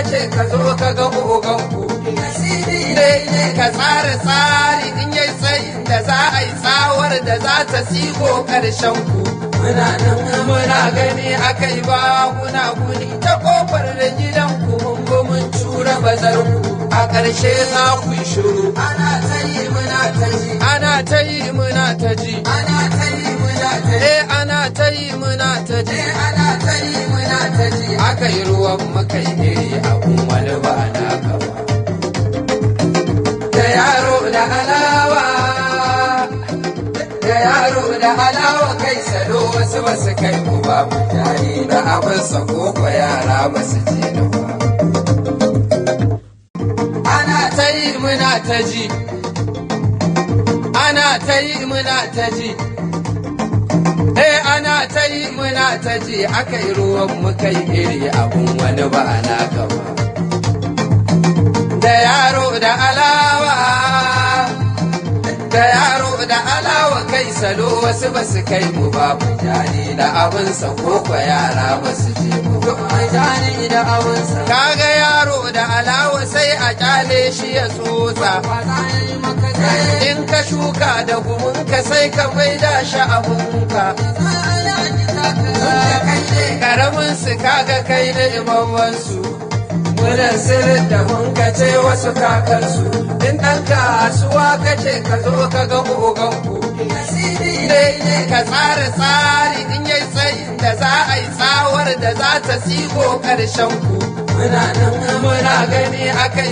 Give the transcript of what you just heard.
kace ka zo ka ga ogan ku. Ne ka tsara tsari in yayi tsayin da za a yi tsawar da za ta sigo karshen ku. Muna nan muna gani akai ba guna guni ta kofar da gidan ku, mun bi mun cura bazar ku, a ƙarshe za ku yi shiru. Ana ta yi muna ta ji. Ana ta yi muna ta ji. Ana ta yi muna ta ji. Eh, ana ta yi muna ta ji. Eh, ana ta yi muna ta ji. Aka yi ruwan muka yi iri abun wani ba naka ba. Da yaro da alawa, da yaro da alawa, kai salo wasu ba su kai mu ba, mutane da abin sa ko yara ba su je ni ba. Ana ta yi muna ta ji. Ana ta yi muna ta ji. Eh, ana ta yi muna ta ji, aka yi ruwan muka yi iri abun wani ba naka ba. Da yaro da alawa, da yaro da alawa, kai salo wasu ba su kai mu ba, mutane da abinsa ko kwa yara ba su je mu ba. Mutane da abinsa. Kaga yaro da alawa sai a kyale shi ya tsotsa. Ba za ya yi maka zai. In ka shuka da gumunka sai ka maida shi abunka. Karamin su kaga kai ne babban su. Munan sirrin da mun kace wasu kakansu. In ɗan kasuwa kace ka zo ka ga ogan ku. Ne ka tsara tsari in yayi tsayin da za a yi tsawar da za ta sigo karshen ku. Muna nan muna gani akai.